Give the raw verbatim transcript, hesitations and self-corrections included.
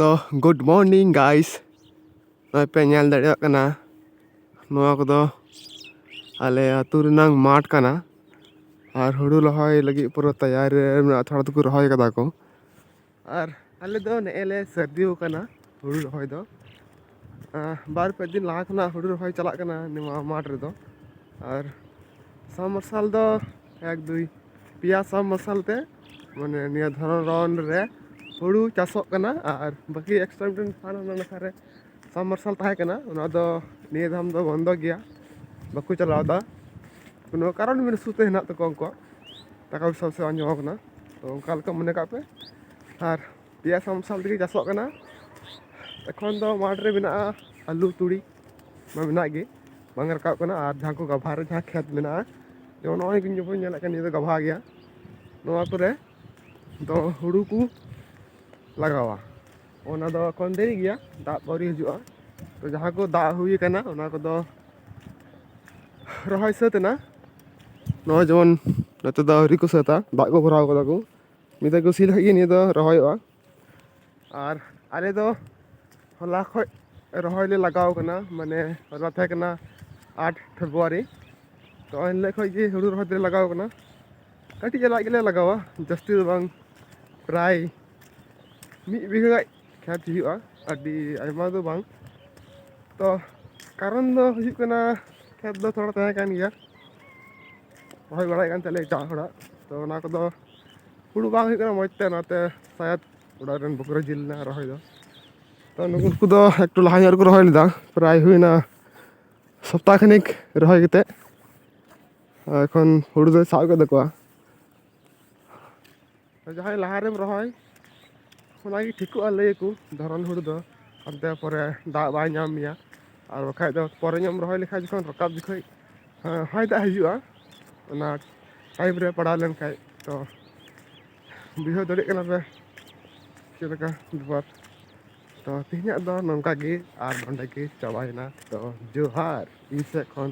ᱛᱚ, good morning guys. ᱱᱚᱜᱼᱚᱭ ᱯᱮ ᱧᱮᱞ ᱫᱟᱲᱮᱭᱟᱜ ᱠᱟᱱᱟ, ᱱᱚᱣᱟ ᱠᱚᱫᱚ ᱟᱞᱮ ᱟᱹᱛᱩ ᱨᱮᱱᱟᱝ ᱢᱟᱴᱷ ᱠᱟᱱᱟ᱾ ᱟᱨ ᱦᱩᱲᱩ ᱨᱚᱦᱚᱭ ᱞᱟᱹᱜᱤᱫ ᱯᱩᱨᱟᱹ ᱛᱮᱭᱟᱨᱤ ᱨᱮ ᱢᱮᱱᱟᱜᱼᱟ, ᱛᱷᱚᱲᱟ ᱫᱚᱠᱚ ᱨᱚᱦᱚᱭ ᱠᱟᱫᱟ ᱠᱚ᱾ ᱟᱨ ᱟᱞᱮ ᱫᱚ ᱱᱮᱜᱼᱮ ᱞᱮ ᱥᱟᱹᱨᱫᱤ ᱟᱠᱟᱱᱟ ᱦᱩᱲᱩ ᱨᱚᱦᱚᱭ ᱫᱚ᱾ ᱟᱸ, ᱵᱟᱨ ᱯᱮ ᱫᱤᱱ ᱞᱟᱦᱟ ᱠᱷᱚᱱᱟᱜ ᱦᱩᱲᱩ ᱨᱚᱦᱚᱭ ᱪᱟᱞᱟᱜ ᱠᱟᱱᱟ ᱱᱚᱣᱟ ᱢᱟᱴᱷ ᱨᱮᱫᱚ᱾ ᱟᱨ ᱥᱟᱵᱢᱟᱨᱥᱟᱞ ᱫᱚ ᱮᱠ ᱫᱩᱭ ᱯᱮᱭᱟ ᱥᱟᱵᱢᱟᱨᱥᱟᱞ ᱛᱮ, ᱢᱟᱱᱮ, ᱱᱤᱭᱟᱹ ᱫᱷᱚᱨᱚᱱ ᱨᱮ ᱦᱩᱲᱩ ᱪᱟᱥᱚᱜ ᱠᱟᱱᱟ᱾ ᱟᱨ ᱵᱟᱹᱠᱤ ᱮᱠᱥᱴᱨᱟ ᱢᱤᱫᱴᱮᱱ ᱯᱷᱟᱱ ᱦᱟᱱᱟ ᱱᱟᱠᱷᱟ ᱨᱮ ᱥᱟᱵᱢᱟᱨᱥᱟᱞ ᱛᱟᱦᱮᱸ ᱠᱟᱱᱟ, ᱚᱱᱟ ᱫᱚ ᱱᱤᱭᱟᱹ ᱫᱷᱟᱢ ᱫᱚ ᱵᱚᱱᱫᱚ ᱜᱮᱭᱟ, ᱵᱟᱠᱚ ᱪᱟᱞᱟᱣ ᱮᱫᱟ᱾ ᱠᱳᱱᱳ ᱠᱟᱨᱚᱱ ᱵᱤᱱ ᱥᱩᱛᱮ ᱦᱮᱱᱟᱜ ᱛᱟᱠᱚᱣᱟ ᱩᱱᱠᱩᱣᱟᱜ, ᱴᱟᱠᱟ ᱯᱚᱭᱥᱟ ᱥᱮ ᱵᱟᱝ ᱡᱚᱢᱟ ᱠᱟᱱᱟ᱾ ᱛᱚ, ᱚᱱᱠᱟ ᱞᱮᱠᱟ ᱢᱚᱱᱮ ᱠᱟᱜ ᱯᱮ᱾ ᱟᱨ ᱯᱮᱭᱟ ᱥᱟᱵᱢᱟᱨᱥᱟᱞ ᱛᱮᱜᱮ ᱪᱟᱥᱚᱜ ᱠᱟᱱᱟ᱾ ᱮᱠᱷᱚᱱ ᱫᱚ ᱢᱟᱴᱷ ᱨᱮ ᱢᱮᱱᱟᱜᱼᱟ ᱟᱹᱞᱩ, ᱛᱩᱲᱤ ᱢᱟ ᱢᱮᱱᱟᱜ ᱜᱮ, ᱵᱟᱝ ᱨᱟᱠᱟᱵ ᱠᱟᱱᱟ᱾ ᱟᱨ ᱡᱟᱦᱟᱸ ᱠᱚ ᱜᱟᱵᱷᱟ ᱨᱮ ᱡᱟᱦᱟᱸ ᱠᱷᱮᱛ ᱢᱮᱱᱟᱜᱼᱟ, ᱡᱮᱢᱚᱱ ᱱᱚᱜᱼᱚᱭ ᱧᱮᱞᱚᱜ ᱠᱟᱱᱟ, ᱱᱤᱭᱟᱹ ᱫᱚ ᱜᱟᱵᱷᱟ ᱜᱮᱭᱟ, ᱱᱚᱣᱟ ᱠᱚᱨᱮ ᱫᱚ ᱦᱩᱲᱩ ᱠᱚ ᱞᱟᱜᱟᱣᱟ᱾ ᱚᱱᱟ ᱫᱚ ᱮᱠᱷᱚᱱ ᱫᱮᱨᱤ ᱜᱮᱭᱟ, ᱫᱟᱜ ᱟᱹᱣᱨᱤ ᱦᱤᱡᱩᱜᱼᱟ᱾ ᱛᱚ, ᱡᱟᱦᱟᱸ ᱠᱚ ᱫᱟᱜ ᱦᱩᱭ ᱠᱟᱱᱟ, ᱚᱱᱟ ᱠᱚᱫᱚ ᱨᱚᱦᱚᱭ ᱥᱟᱹᱛ ᱮᱱᱟ᱾ ᱱᱚᱜᱼᱚᱭ ᱡᱮᱢᱚᱱ ᱱᱚᱛᱮ ᱫᱚ ᱟᱹᱣᱨᱤ ᱠᱚ ᱥᱟᱹᱛᱟ, ᱫᱟᱜ ᱠᱚ ᱵᱷᱚᱨᱟᱣ ᱠᱟᱫᱟ ᱠᱚ᱾ ᱢᱤᱫ ᱫᱷᱟᱣ ᱠᱚ ᱥᱤ ᱞᱮᱠᱷᱟᱡ ᱜᱮ ᱱᱤᱭᱟᱹ ᱫᱚ ᱨᱚᱦᱚᱭᱚᱜᱼᱟ᱾ ᱟᱨ ᱟᱞᱮ ᱫᱚ ᱦᱚᱞᱟ ᱠᱷᱚᱡ ᱨᱚᱦᱚᱭ ᱞᱮ ᱞᱟᱜᱟᱣ ᱠᱟᱱᱟ, ᱢᱟᱱᱮ, ᱦᱚᱞᱟ ᱛᱟᱦᱮᱸ ᱠᱟᱱᱟ ᱟᱴ ᱯᱷᱮᱵᱽᱨᱩᱣᱟᱨᱤ᱾ ᱛᱚ, ᱮᱱ ᱦᱤᱞᱳᱜ ᱠᱷᱚᱡ ᱜᱮ ᱦᱩᱲᱩ ᱨᱚᱦᱚᱭ ᱫᱚᱞᱮ ᱞᱟᱜᱟᱣ ᱠᱟᱱᱟ᱾ ᱠᱟᱹᱴᱤᱡ ᱪᱟᱞᱟᱜ ᱜᱮᱞᱮ ᱞᱟᱜᱟᱣᱟ, ᱡᱟᱹᱥᱛᱤ ᱫᱚ ᱵᱟᱝ, ᱯᱨᱟᱭ ᱢᱤᱫ ᱵᱤᱜᱷᱟᱹ ᱜᱟᱡ ᱠᱷᱮᱛ ᱦᱩᱭᱩᱜᱼᱟ, ᱟᱹᱰᱤ ᱟᱭᱢᱟ ᱫᱚ ᱵᱟᱝ᱾ ᱛᱚ, ᱠᱟᱨᱚᱱ ᱫᱚ ᱦᱩᱭᱩᱜ ᱠᱟᱱᱟ, ᱠᱷᱮᱛ ᱫᱚ ᱛᱷᱚᱲᱟ ᱛᱟᱦᱮᱸ ᱠᱟᱱ ᱜᱮᱭᱟ, ᱨᱚᱦᱚᱭ ᱵᱟᱲᱟᱭᱮᱫ ᱠᱟᱱ ᱛᱟᱦᱮᱸᱫ ᱞᱮ ᱮᱴᱟᱜ ᱦᱚᱲᱟᱜ᱾ ᱛᱚ, ᱚᱱᱟ ᱠᱚᱫᱚ ᱦᱩᱲᱩ ᱵᱟᱝ ᱦᱩᱭᱩᱜ ᱠᱟᱱᱟ ᱢᱚᱡᱽ ᱛᱮ, ᱚᱱᱟᱛᱮ ᱥᱟᱭᱟᱫ ᱚᱲᱟᱜ ᱨᱮᱱ ᱵᱟᱠᱚ ᱨᱟᱹᱡᱤ ᱞᱮᱱᱟ ᱨᱚᱦᱚᱭ ᱫᱚ᱾ ᱛᱚ, ᱱᱩᱠᱩ ᱠᱚᱫᱚ ᱮᱠᱴᱩ ᱞᱟᱦᱟ ᱧᱚᱜ ᱨᱮᱠᱚ ᱨᱚᱦᱚᱭ ᱞᱮᱫᱟ, ᱯᱨᱟᱭ ᱦᱩᱭᱱᱟ ᱥᱚᱯᱛᱟ ᱠᱷᱟᱱᱤᱠ ᱨᱚᱦᱚᱭ ᱠᱟᱛᱮᱫ᱾ ᱮᱠᱷᱚᱱ ᱦᱩᱲᱩ ᱫᱚ ᱥᱟᱵ ᱠᱮᱫ ᱛᱟᱠᱚᱣᱟ᱾ ᱛᱚ, ᱡᱟᱦᱟᱸᱭ ᱞᱟᱦᱟ ᱨᱮᱢ ᱨᱚᱦᱚᱭ, ᱚᱱᱟᱜᱮ ᱴᱷᱤᱠᱚᱜᱼᱟ, ᱞᱟᱹᱭᱟᱠᱚ, ᱫᱷᱚᱨᱚᱱ ᱦᱩᱲᱩ ᱫᱚ ᱦᱟᱱᱛᱮ ᱯᱚᱨᱮ ᱫᱟᱜ ᱵᱟᱭ ᱧᱟᱢ ᱢᱮᱭᱟ᱾ ᱟᱨ ᱵᱟᱠᱷᱟᱡ ᱫᱚ ᱯᱚᱨᱮ ᱧᱚᱜ ᱮᱢ ᱨᱚᱦᱚᱭ ᱞᱮᱠᱷᱟᱡ, ᱡᱚᱠᱷᱚᱱ ᱨᱟᱠᱟᱵ ᱡᱚᱠᱷᱚᱡ, ᱦᱮᱸ, ᱦᱚᱭ ᱫᱟᱜ ᱦᱤᱡᱩᱜᱼᱟ, ᱚᱱᱟ ᱴᱟᱭᱤᱢ ᱨᱮ ᱯᱟᱲᱟᱣ ᱞᱮᱱᱠᱷᱟᱡ᱾ ᱛᱚ, ᱵᱩᱡᱷᱟᱹᱣ ᱫᱟᱲᱮᱭᱟᱜ ᱠᱟᱱᱟ ᱯᱮ ᱪᱮᱫ ᱞᱮᱠᱟ ᱵᱮᱯᱟᱨ᱾ ᱛᱚ, ᱛᱮᱦᱮᱧᱟᱜ ᱫᱚ ᱱᱚᱝᱠᱟ ᱜᱮ, ᱟᱨ ᱱᱚᱸᱰᱮ ᱜᱮ ᱪᱟᱵᱟᱭᱮᱱᱟ᱾ ᱛᱚ, ᱡᱚᱦᱟᱨ, ᱤᱧ ᱥᱮᱫ ᱠᱷᱚᱱ